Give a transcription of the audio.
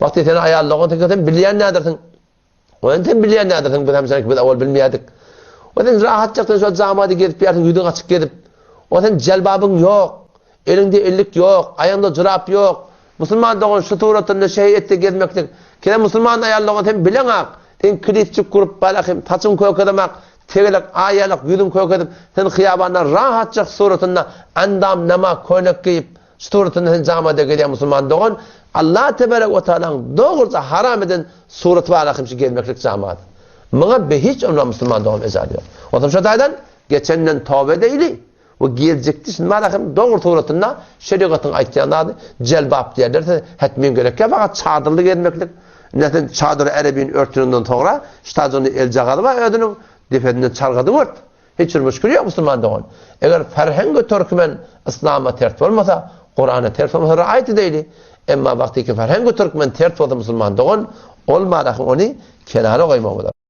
Wagty sen aýal dogan sen sen bilýän nädirsiň? Ony sen bilýän nädirsiň? Biz hem sen biz awal bilmeýärdik. O sen rahatjakdan şo jamady gezip ýärsiň, ýüzüň açyk gezip. O sen jelbabyň ýok. Eliňde ellik ýok, aýaňda jurap ýok. Musulman dogan şu suratynda şeý etde gezmeklik. Kene musulman aýal dogan sen bileňak. Sen klipçik gurup balahym, saçyň kökezemak, tegelek aýalak ýüzüň kökezip, sen hyýabanda rahatjak suratynda endam nama köýnek geýip, şu suratynda sen jamada gezýän musulman dogan, Allah tebarek we taalaň dogruja haram eden suraty balahym şu gezmeklik jamada. Muňa be hiç ondan musulman dogan ejaz ýok. Onsoň şo taýdan geçenden toba edeýli. We geljekde şindi malahym dogry suratynda şerigatyň aýtýan zady jelbap diýerlerse hetmen gerekýär fakat çadyrly gezmeklik. Indi sen çadyry erebini örteninden soňra ştajyny eljagazy bar özüniň depesinden çargadyň ört. Hiç bir müşkil ýok musulman dogan. Eger ferhengi türkmen yslama ters bolmasa, Kurana ters bolmasa raýat edeýli. Emma wagtyky ferhengi türkmen ters bolsa musulman dogan ol malahym ony kenara goýmaly bolar.